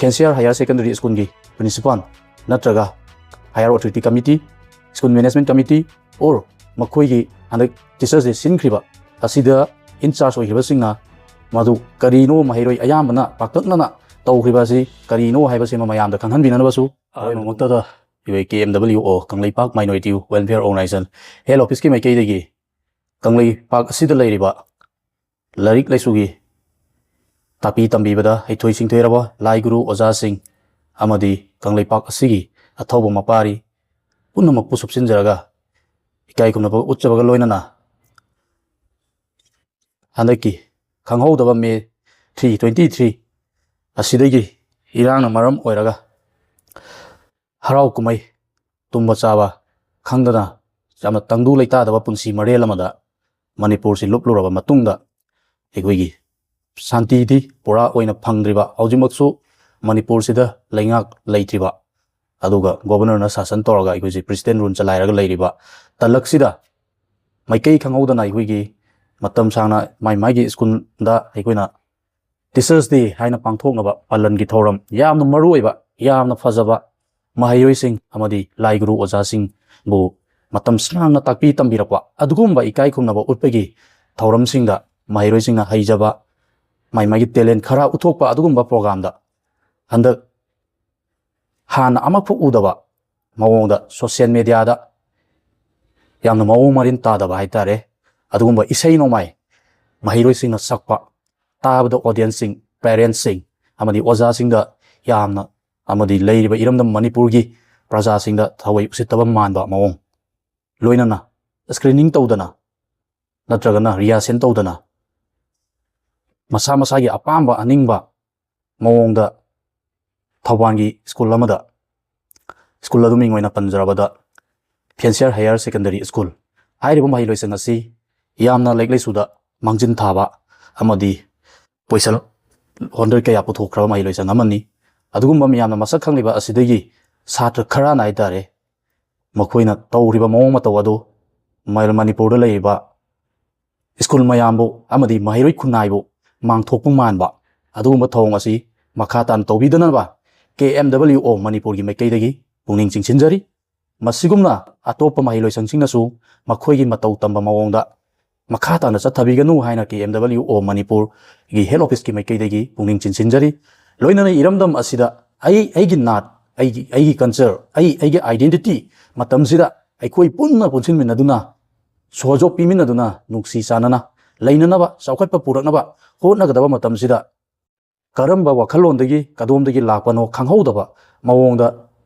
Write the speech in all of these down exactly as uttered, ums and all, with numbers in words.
Khensiar Higher Secondary Schoolꯒꯤ principal ꯅꯠꯇ꯭ꯔꯒ higher authority committee, school management committee, or ꯃꯈꯣꯏꯒꯤ ꯍꯟꯗꯛ Teachers' Day ꯁꯤꯟꯈ꯭ꯔꯤꯕ ꯑꯁꯤꯗ in charge ꯑꯣꯏꯈ꯭ꯔꯤꯕꯁꯤꯡꯅ ꯃꯗꯨ ꯀꯔꯤꯅꯣ, ꯃꯍꯩꯔꯣꯏ ꯑꯌꯥꯝꯕꯅ ꯄꯥꯛꯇꯛꯅꯅ ꯇꯧꯈ꯭ꯔꯤꯕ ꯑꯁꯤ ꯀꯔꯤꯅꯣ ꯍꯥꯏꯕꯁꯤꯃ ꯃꯌꯥꯝꯗ ꯈꯪꯍꯟꯕꯤꯅꯅꯕꯁꯨ ꯑꯔꯣꯏꯕꯃꯛꯇꯗ ꯑꯩꯈꯣꯏ K M W O Kangleipak Minority Welfare Organization Head Officeꯀꯤ ꯃꯥꯏꯀꯩꯗꯒꯤ ꯀꯪꯂꯩꯄꯥꯛ ꯑꯁꯤꯗ ꯂꯩꯔꯤꯕ ꯂꯥꯏꯔꯤꯛ ꯂꯥꯏꯁꯨꯒꯤ ꯇꯥꯛꯄꯤ ꯇꯝꯕꯤꯕꯗ ꯍꯩꯊꯣꯏ ꯁꯤꯡꯊꯣꯏꯔꯕ ꯂꯥꯏ ꯒꯨꯔꯨ ꯑꯣꯖꯥꯁꯤꯡ ꯑꯃꯗꯤ ꯀꯪꯂꯩꯄꯥꯛ ꯑꯁꯤꯒꯤ ꯑꯊꯧꯕ ꯃꯄꯥꯔꯤ ꯄꯨꯝꯅꯃꯛꯄꯨ ꯁꯨꯞꯆꯤꯟꯖꯔꯒ ꯏꯀꯥꯏ ꯈꯨꯝꯅꯕ ꯎꯠꯆꯕꯒ ꯂꯣꯏꯅꯅ ꯍꯟꯗꯛꯀꯤ ꯈꯪꯍꯧꯗꯕ May three, twenty three ꯑꯁꯤꯗꯒꯤ ꯏꯔꯥꯡꯅ ꯃꯔꯝ ꯑꯣꯏꯔꯒ ꯍꯔꯥꯎ ꯀꯨꯝꯍꯩ, ꯇꯨꯝꯕ ꯆꯥꯕ ꯈꯪꯗꯅ ꯌꯥꯝꯅ ꯇꯪꯗꯨ ꯂꯩꯇꯥꯗꯕ ꯄꯨꯟꯁꯤ ꯃꯔꯦꯜ ꯑꯃꯗ ꯃꯅꯤꯄꯨꯔꯁꯤ ꯂꯨꯞꯂꯨꯔꯕ ꯃꯇꯨꯡꯗ ꯑꯩꯈꯣꯏꯒꯤ ꯁꯥꯟꯇꯤꯗꯤ ꯄꯨꯔꯥ ꯑꯣꯏꯅ ꯐꯪꯗ꯭ꯔꯤꯕ, ꯍꯧꯖꯤꯛꯃꯛꯁꯨ ꯃꯅꯤꯄꯨꯔꯁꯤꯗ ꯂꯩꯉꯥꯛ ꯂꯩꯇ꯭ꯔꯤꯕ, ꯑꯗꯨꯒ Governorꯅ ꯁꯥꯁꯟ ꯇꯧꯔꯒ ꯑꯩꯈꯣꯏꯁꯤ President rule ꯆꯂꯥꯏꯔꯒ ꯂꯩꯔꯤꯕ ꯇꯂꯛꯁꯤꯗ ꯃꯥꯏꯀꯩ ꯈꯪꯍꯧꯗꯅ ꯑꯩꯈꯣꯏꯒꯤ ꯃꯇꯝ ꯁꯥꯡꯅ ꯃꯥꯏ ꯃꯥꯏꯒꯤ schoolꯗ ꯑꯩꯈꯣꯏꯅ Teachers' Day ꯍꯥꯏꯅ ꯄꯥꯡꯊꯣꯛꯅꯕ ꯄꯥꯂꯟꯒꯤ ꯊꯧꯔꯝ, ꯌꯥꯝꯅ ꯃꯔꯨ ꯑꯣꯏꯕ, ꯌꯥꯝꯅ ꯐꯖꯕ ꯃꯍꯩꯔꯣꯏꯁꯤꯡ ꯑꯃꯗꯤ ꯂꯥꯏ ꯒꯨꯔꯨ ꯑꯣꯖꯥꯁꯤꯡꯕꯨ ꯃꯇꯝ ꯁꯥꯡꯅ ꯇꯥꯛꯄꯤ ꯇꯝꯕꯤꯔꯛꯄ ꯑꯗꯨꯒꯨꯝꯕ ꯏꯀꯥꯏ ꯈꯨꯝꯅꯕ ꯎꯠꯄꯒꯤ ꯊꯧꯔꯝꯁꯤꯡꯗ ꯃꯍꯩꯔꯣꯏꯁꯤꯡꯅ ꯍꯩꯖꯕ, ꯃꯥꯏ ꯃꯥꯏꯒꯤ talent ꯈꯔ ꯎꯠꯊꯣꯛꯄ ꯑꯗꯨꯒꯨꯝꯕ programꯗ ꯍꯟꯗꯛ ꯍꯥꯟꯅ ꯑꯃꯐꯥꯎ ꯎꯗꯕ ꯃꯑꯣꯡꯗ social mediaꯗ ꯌꯥꯝꯅ ꯃꯑꯣꯡ ꯃꯔꯤꯟ ꯇꯥꯗꯕ ꯍꯥꯏꯇꯥꯔꯦ, ꯑꯗꯨꯒꯨꯝꯕ ꯏꯁꯩ ꯅꯣꯡꯃꯥꯏ ꯃꯍꯩꯔꯣꯏꯁꯤꯡꯅ ꯁꯛꯄ ꯇꯥꯕꯗ audienceꯁꯤꯡ, parentsꯁꯤꯡ ꯑꯃꯗꯤ ꯑꯣꯖꯥꯁꯤꯡꯗ ꯌꯥꯝꯅ, ꯑꯃꯗꯤ ꯂꯩꯔꯤꯕ ꯏꯔꯝꯗꯝ ꯃꯅꯤꯄꯨꯔꯒꯤ ꯄ꯭ꯔꯖꯥꯁꯤꯡꯗ ꯊꯑꯣꯏ ꯎꯁꯤꯠꯇꯕ ꯃꯥꯟꯕ ꯃꯑꯣꯡ, ꯂꯣꯏꯅꯅ screening ꯇꯧꯗꯅ ꯅꯠꯇ꯭ꯔꯒꯅ rehearsal ꯇꯧꯗꯅ ꯃꯁꯥ ꯃꯁꯥꯒꯤ ꯑꯄꯥꯝꯕ ꯑꯅꯤꯡꯕ ꯃꯑꯣꯡꯗ ꯊꯧꯕꯥꯜꯒꯤ school ꯑꯃꯗ, school ꯑꯗꯨ ꯃꯤꯡ ꯑꯣꯏꯅ ꯄꯟꯖꯔꯕꯗ Khensiar Higher Secondary School ꯍꯥꯏꯔꯤꯕ ꯃꯍꯩꯂꯣꯏꯁꯪ ꯑꯁꯤ ꯌꯥꯝꯅ ꯂꯥꯏꯔꯤꯛ ꯂꯥꯏꯁꯨꯗ ꯃꯥꯡꯖꯤꯟ ꯊꯥꯕ ꯑꯃꯗꯤ position holder ꯀꯌꯥ ꯄꯨꯊꯣꯛꯈ꯭ꯔꯕ ꯃꯍꯩꯂꯣꯏꯁꯪ ꯑꯃꯅꯤ꯫ ꯑꯗꯨꯒꯨꯝꯕ ꯃꯌꯥꯝꯅ ꯃꯁꯛ ꯈꯪꯂꯤꯕ ꯑꯁꯤꯗꯒꯤ ꯁꯥꯇ꯭ꯔ ꯈꯔꯅ ꯍꯥꯏꯇꯥꯔꯦ, ꯃꯈꯣꯏꯅ ꯇꯧꯔꯤꯕ ꯃꯑꯣꯡ ꯃꯇꯧ ꯑꯗꯨ ꯃ-, ꯃꯅꯤꯄꯨꯔꯗ ꯂꯩꯔꯤꯕ school ꯃꯌꯥꯝꯕꯨ ꯑꯃꯗꯤ ꯃꯍꯩꯔꯣꯏ ꯈꯨꯟꯅꯥꯏꯕꯨ ꯃꯥꯡꯊꯣꯛꯄ ꯃꯥꯟꯕ ꯑꯗꯨꯒꯨꯝꯕ ꯊꯧꯑꯣꯡ ꯑꯁꯤ ꯃꯈꯥ ꯇꯥꯅ ꯇꯧꯕꯤꯗꯅꯕ ꯀꯦ ꯑꯦꯝ ꯗꯕꯜꯌꯨ ꯑꯣ ꯃꯅꯤꯄꯨꯔꯒꯤ ꯃꯥꯏꯀꯩꯗꯒꯤ ꯄꯨꯛꯅꯤꯡ ꯆꯤꯡꯁꯤꯟꯖꯔꯤ꯫ ꯃꯁꯤꯒꯨꯝꯅ ꯑꯇꯣꯞꯄ ꯃꯍꯩꯂꯣꯏꯁꯪꯁꯤꯡꯅꯁꯨ ꯃꯈꯣꯏꯒꯤ ꯃꯇꯧ ꯇꯝꯕ ꯃꯑꯣꯡꯗ ꯃꯈꯥ ꯇꯥꯅ ꯆꯠꯊꯕꯤꯒꯅꯨ ꯍꯥꯏꯅ ꯀꯦ ꯑꯦꯝ ꯗꯕꯜꯌꯨ ꯑꯣ ꯃꯅꯤꯄꯨꯔꯒꯤ ꯍꯦꯗ ꯑꯣꯐꯤꯁꯀꯤ ꯃꯥꯏꯀꯩꯗꯒꯤ ꯄꯨꯛꯅꯤꯡ ꯆꯤꯡꯁꯤꯟꯖꯔꯤ꯫ ꯂꯣꯏꯅꯅ ꯏꯔꯝꯗꯝ ꯑꯁꯤꯗ ꯑꯩ, ꯑꯩꯒꯤ ꯅꯥꯠ, ꯑꯩꯒꯤ, ꯑꯩꯒꯤ ꯀꯜꯆꯔ, ꯑꯩ, ꯑꯩꯒꯤ ꯑꯥꯏꯗꯦꯟꯇꯤꯇꯤ ꯃꯇꯝꯁꯤꯗ ꯑꯩꯈꯣꯏ ꯄꯨꯟꯅ ꯄꯨꯟꯁꯤꯟꯃꯤꯟꯅꯗꯨꯅ, ꯁꯣꯖꯣꯞ ꯄꯤꯃꯤꯟꯅꯗꯨꯅ, ꯅꯨꯡꯁꯤ ꯆꯥꯟꯅꯅ ꯂꯩꯅꯅꯕ, ꯆꯥꯎꯈꯠꯄ ꯄꯨꯔꯛꯅꯕ ꯍꯣꯠꯅꯒꯗꯕ ꯃꯇꯝꯁꯤꯗ ꯀꯔꯝꯕ ꯋꯥꯈꯜꯂꯣꯟꯗꯒꯤ, ꯀꯗꯣꯝꯗꯒꯤ ꯂꯥꯛꯄꯅꯣ ꯈꯪꯍꯧꯗꯕ ꯃꯑꯣꯡꯗ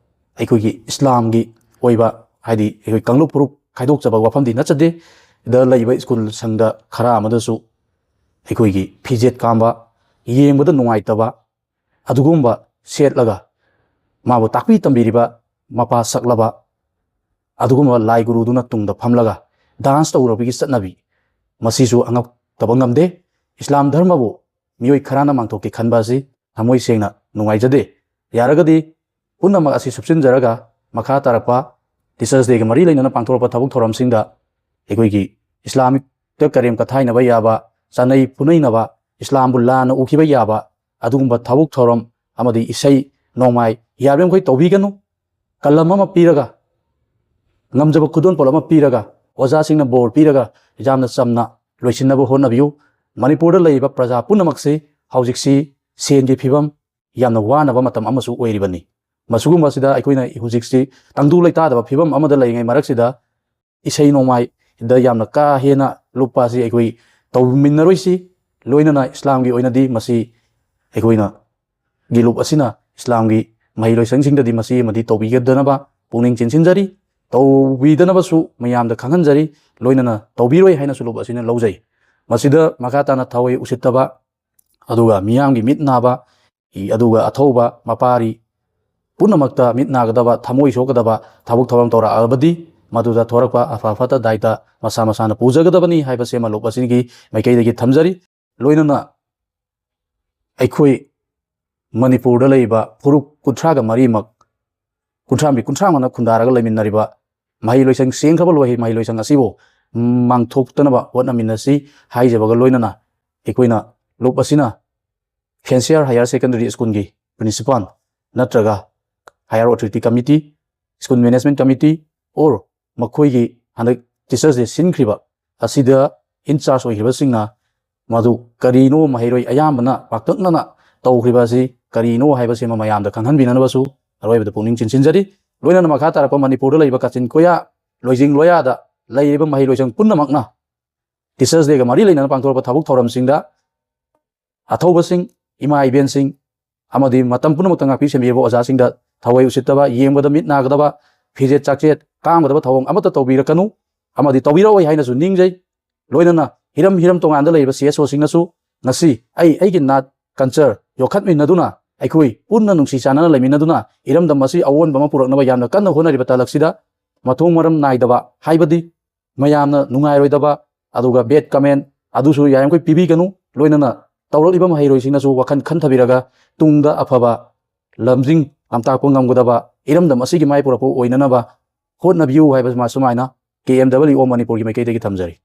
ꯑꯩꯈꯣꯏꯒꯤ ꯏꯁꯂꯥꯝꯒꯤ ꯑꯣꯏꯕ, ꯍꯥꯏꯗꯤ ꯑꯩꯈꯣꯏ ꯀꯥꯡꯂꯨꯞ ꯐꯨꯔꯨꯞ ꯈꯥꯏꯗꯣꯛꯆꯕ ꯋꯥꯐꯝꯗꯤ ꯅꯠꯆꯗꯦ꯫ ꯗ ꯂꯩꯕ ꯁ꯭ꯀꯨꯜ ꯁꯪꯗ ꯈꯔ ꯑꯃꯗꯁꯨ ꯑꯩꯈꯣꯏꯒꯤ ꯐꯤꯖꯦꯠ ꯀꯥꯝꯕ, ꯌꯦꯡꯕꯗ ꯅꯨꯡꯉꯥꯏꯇꯕ, ꯑꯗꯨꯒꯨꯝꯕ ꯁꯦꯠꯂꯒ ꯃꯥꯕꯨ ꯇꯥꯛꯄꯤ ꯇꯝꯕꯤꯔꯤꯕ ꯃꯄꯥ ꯁꯛꯂꯕ ꯑꯗꯨꯒꯨꯝꯕ ꯂꯥꯏ ꯒꯨꯔꯨꯗꯨꯅ ꯇꯨꯡꯗ ꯐꯝꯂꯒ ꯗꯥꯟꯁ ꯇꯧꯔꯕꯒꯤ ꯆꯠꯅꯕꯤ, ꯃꯁꯤꯁꯨ ꯑꯉꯛꯇꯕ ꯉꯝꯗꯦ꯫ ꯏꯁꯂꯥꯝ ꯙꯔꯃꯕꯨ ꯃꯤꯑꯣꯏ ꯈꯔꯅ ꯃꯥꯡꯊꯣꯛꯀꯦ ꯈꯟꯕ ꯑꯁꯤ ꯊꯃꯣꯏ ꯁꯦꯡꯅ ꯅꯨꯡꯉꯥꯏꯖꯗꯦ꯫ ꯌꯥꯔꯒꯗꯤ ꯄꯨꯝꯅꯃꯛ ꯑꯁꯤ ꯁꯨꯞꯆꯤꯟꯖꯔꯒ ꯃꯈꯥ ꯇꯥꯔꯛꯄ ꯇꯤꯆꯔꯁ ꯗꯦꯒ ꯃꯔꯤ ꯂꯩꯅꯅ ꯄꯥꯡꯊꯣꯔꯛꯄ ꯊꯕꯛ ꯊꯧꯔꯝꯁꯤꯡꯗ ꯑꯩꯈꯣꯏꯒꯤ ꯏꯁꯂꯥꯃꯤꯛꯇ ꯀꯔꯦꯝ ꯀꯊꯥꯏꯅꯕ ꯌꯥꯕ, ꯆꯥꯅꯩ ꯐꯨꯅꯩꯅꯕ, ꯏꯁꯂꯥꯝꯕꯨ ꯂꯥꯟꯅ ꯎꯈꯤꯕ ꯌꯥꯕ ꯑꯗꯨꯒꯨꯝꯕ ꯊꯕꯛ ꯊꯧꯔꯝ ꯑꯃꯗꯤ ꯏꯁꯩ ꯅꯣꯡꯃꯥꯏ ꯌꯥꯔꯤꯕꯃꯈꯩ ꯇꯧꯕꯤꯒꯅꯨ꯫ ꯀꯂꯝ ꯑꯃ ꯄꯤꯔꯒ, ꯉꯝꯖꯕ ꯈꯨꯗꯣꯜꯄꯣꯠ ꯑꯃ ꯄꯤꯔꯒ, ꯑꯣꯖꯥꯁꯤꯡꯅ ꯕꯣꯔ ꯄꯤꯔꯒ ꯌꯥꯝꯅ ꯆꯝꯅ ꯂꯣꯏꯁꯤꯟꯅꯕ ꯍꯣꯠꯅꯕꯤꯌꯨ꯫ ꯃꯅꯤꯄꯨꯔꯗ ꯂꯩꯔꯤꯕ ꯄ꯭ꯔꯖꯥ ꯄꯨꯝꯅꯃꯛꯁꯤ ꯍꯧꯖꯤꯛꯁꯤ ꯁꯦꯟꯒꯤ ꯐꯤꯕꯝ ꯌꯥꯝꯅ ꯋꯥꯅꯕ ꯃꯇꯝ ꯑꯃꯁꯨ ꯑꯣꯏꯔꯤꯕꯅꯤ꯫ ꯃꯁꯤꯒꯨꯝꯕꯁꯤꯗ ꯑꯩꯈꯣꯏꯅ ꯍꯧꯖꯤꯛꯁꯤ ꯇꯪꯗꯨ ꯂꯩꯇꯥꯗꯕ ꯐꯤꯕꯝ ꯑꯃꯗ ꯂꯩꯔꯤꯉꯩ ꯃꯔꯛꯁꯤꯗ ꯏꯁꯩ ꯅꯣꯡꯃꯥꯏꯗ ꯌꯥꯝꯅ ꯀꯥ ꯍꯦꯟꯅ ꯂꯨꯞꯄ ꯑꯁꯤ ꯑꯩꯈꯣꯏ ꯇꯧꯃꯤꯟꯅꯔꯣꯏꯁꯤ꯫ ꯂꯣꯏꯅꯅ ꯏꯁꯂꯥꯝꯒꯤ ꯑꯣꯏꯅꯗꯤ ꯃꯁꯤ ꯑꯩꯈꯣꯏꯅ ꯒꯤ ꯂꯨꯞ ꯑꯁꯤꯅ ꯏꯁꯂꯥꯝꯒꯤ ꯃꯍꯩꯂꯣꯏꯁꯪꯁꯤꯡꯗꯗꯤ ꯃꯁꯤ ꯑꯃꯗꯤ ꯇꯧꯕꯤꯒꯗꯅꯕ ꯄꯨꯛꯅꯤꯡ ꯆꯤꯡꯁꯤꯟꯖꯔꯤ, ꯇꯧꯕꯤꯗꯅꯕꯁꯨ ꯃꯌꯥꯝꯗ ꯈꯪꯍꯟꯖꯔꯤ, ꯂꯣꯏꯅꯅ ꯇꯧꯕꯤꯔꯣꯏ ꯍꯥꯏꯅꯁꯨ ꯂꯨꯞ ꯑꯁꯤꯅ ꯂꯧꯖꯩ꯫ ꯃꯁꯤꯗ ꯃꯈꯥ ꯇꯥꯅ ꯊꯑꯣꯏ ꯎꯁꯤꯠꯇꯕ, ꯑꯗꯨꯒ ꯃꯤꯌꯥꯝꯒꯤ ꯃꯤꯠ ꯅꯥꯕ, ꯏ-, ꯑꯗꯨꯒ ꯑꯊꯧꯕ ꯃꯄꯥꯔꯤ ꯄꯨꯝꯅꯃꯛꯇ ꯃꯤꯠ ꯅꯥꯒꯗꯕ, ꯊꯃꯣꯏ ꯁꯣꯛꯀꯗꯕ ꯊꯕꯛ ꯊꯧꯔꯝ ꯇꯧꯔꯛꯑꯕꯗꯤ ꯃꯗꯨꯗ ꯊꯣꯔꯛꯄ ꯑꯐ ꯐꯠꯇ ꯗꯥꯏꯇ ꯃꯁꯥ ꯃꯁꯥꯅ ꯄꯨꯖꯒꯗꯕꯅꯤ ꯍꯥꯏꯕꯁꯤꯃ ꯂꯨꯞ ꯑꯁꯤꯒꯤ ꯃꯥꯏꯀꯩꯗꯒꯤ ꯊꯝꯖꯔꯤ꯫ ꯂꯣꯏꯅꯅ ꯑꯩꯈꯣꯏ ꯃꯅꯤꯄꯨꯔꯗ ꯂꯩꯔꯤꯕ ꯐꯨꯔꯨꯞ ꯀꯨꯟꯊ꯭ꯔꯥꯒ ꯃꯔꯤꯃꯛ, ꯀꯨꯟꯊ꯭ꯔꯥ ꯃꯔꯤ, ꯀꯨꯟꯊ꯭ꯔꯥ ꯃꯉꯥꯅ ꯈꯨꯟꯗꯥꯔꯒ ꯂꯩꯃꯤꯟꯅꯔꯤꯕ ꯃꯍꯩ ꯂꯣꯏꯁꯪ, ꯁꯦꯡꯈ꯭ꯔꯕ ꯂꯣꯏꯍꯩ ꯃꯍꯩ ꯂꯣꯏꯁꯪ ꯑꯁꯤꯕꯨ ꯃꯥꯡꯊꯣꯛꯇꯅꯕ ꯍꯣꯠꯅꯃꯤꯟꯅꯁꯤ ꯍꯥꯏꯖꯕꯒ ꯂꯣꯏꯅꯅ ꯑꯩꯈꯣꯏꯅ ꯂꯨꯞ ꯑꯁꯤꯅ Phensiar Higher Secondary Schoolꯒꯤ principal ꯅꯠꯇ꯭ꯔꯒ Higher Authority Committee, School Management Committee, or ꯃꯈꯣꯏꯒꯤ ꯍꯟꯗꯛ Teachers' Day ꯁꯤꯟꯈ꯭ꯔꯤꯕ ꯑꯁꯤꯗ in charge ꯑꯣꯏꯈ꯭ꯔꯤꯕꯁꯤꯡꯅ ꯃꯗꯨ ꯀꯔꯤꯅꯣ, ꯃꯍꯩꯔꯣꯏ ꯑꯌꯥꯝꯕꯅ ꯄꯥꯛꯇꯛꯅꯅ ꯇꯧꯈ꯭ꯔꯤꯕ ꯑꯁꯤ ꯀꯔꯤꯅꯣ ꯍꯥꯏꯕꯁꯤꯃ ꯃꯌꯥꯝꯗ ꯈꯪꯍꯟꯕꯤꯅꯅꯕꯁꯨ ꯑꯔꯣꯏꯕꯗ ꯄꯨꯛꯅꯤꯡ ꯆꯤꯡꯁꯤꯟꯖꯔꯤ꯫ ꯂꯣꯏꯅꯅ ꯃꯈꯥ ꯇꯥꯔꯛꯄ ꯃꯅꯤꯄꯨꯔꯗ ꯂꯩꯕ ꯀꯥꯆꯤꯟ ꯀꯣꯌꯥ, ꯂꯣꯏꯖꯤꯡ ꯂꯣꯌꯥꯗ ꯂꯩꯔꯤꯕ ꯃꯍꯩꯔꯣꯏꯁꯪ ꯄꯨꯝꯅꯃꯛꯅ Teachers' Day ꯒ ꯃꯔꯤ ꯂꯩꯅꯅ ꯄꯥꯡꯊꯣꯔꯛꯄ ꯊꯕꯛ ꯊꯧꯔꯝꯁꯤꯡꯗ ꯑꯊꯧꯕꯁꯤꯡ, ꯏꯃꯥ ꯏꯕꯦꯟꯁꯤꯡ ꯑꯃꯗꯤ ꯃꯇꯝ ꯄꯨꯝꯅꯃꯛꯇ ꯉꯥꯛꯄꯤ ꯁꯦꯟꯕꯤꯔꯕ ꯑꯣꯖꯥꯁꯤꯡꯗ ꯊꯋꯥꯏ ꯎꯁꯤꯠꯇꯕ, ꯌꯦꯡꯕꯗ ꯃꯤꯠ ꯅꯥꯒꯗꯕ, ꯐꯤꯖꯦꯠ ꯆꯥꯛꯆꯦꯠ ꯀꯥꯝꯒꯗꯕ ꯊꯧꯑꯣꯡ ꯑꯃꯠꯇ ꯇꯧꯕꯤꯔꯛꯀꯅꯨ ꯑꯃꯗꯤ ꯇꯧꯕꯤꯔꯛꯑꯣꯏ ꯍꯥꯏꯅꯁꯨ ꯅꯤꯡꯖꯩ꯫ ꯂꯣꯏꯅꯅ ꯍꯤꯔꯝ ꯍꯤꯔꯝ ꯇꯣꯉꯥꯟꯗ ꯂꯩꯔꯤꯕ C S O ꯁꯤꯡꯅꯁꯨ ꯉꯁꯤ ꯑꯩ ꯑꯩꯒꯤ ꯅꯥꯠ culture ꯌꯣꯛꯈꯠꯃꯤꯟꯅꯗꯨꯅ ꯑꯩꯈꯣꯏ ꯄꯨꯟꯅ ꯅꯨꯡꯁꯤ ꯆꯥꯟꯅꯅ ꯂꯩꯃꯤꯟꯅꯗꯨꯅ ꯏꯔꯝꯗꯝ ꯑꯁꯤ ꯑꯑꯣꯟꯕ ꯑꯃ ꯄꯨꯔꯛꯅꯕ ꯌꯥꯝꯅ ꯀꯟꯅ ꯍꯣꯠꯅꯔꯤꯕ ꯇꯥꯂꯛꯁꯤꯗ ꯃꯊꯣꯡ ꯃꯔꯝ ꯅꯥꯏꯗꯕ ꯍꯥꯏꯕꯗꯤ ꯃꯌꯥꯝꯅ ꯅꯨꯡꯉꯥꯏꯔꯣꯏꯗꯕ ꯑꯗꯨꯒ bad comment ꯑꯗꯨꯁꯨ ꯌꯥꯔꯤꯃꯈꯩ ꯄꯤꯕꯤꯒꯅꯨ꯫ ꯂꯣꯏꯅꯅ ꯇꯧꯔꯛꯂꯤꯕ ꯃꯍꯩꯔꯣꯏꯁꯤꯡꯅꯁꯨ ꯋꯥꯈꯜ ꯈꯟꯊꯕꯤꯔꯒ ꯇꯨꯡꯗ ꯑꯐꯕ ꯂꯝꯖꯤꯡ ꯂꯝꯇꯥꯛꯄ ꯉꯝꯒꯗꯕ ꯏꯔꯝꯗꯝ ꯑꯁꯤꯒꯤ ꯃꯥꯏ ꯄꯨꯔꯛꯄ ꯑꯣꯏꯅꯅꯕ ꯍꯣꯠꯅꯕꯤꯌꯨ ꯍꯥꯏꯕ ꯁꯨꯃꯥꯏꯅ K M W O ꯃꯅꯤꯄꯨꯔꯒꯤ ꯃꯥꯏꯀꯩꯗꯒꯤ ꯊꯝꯖꯔꯤ꯫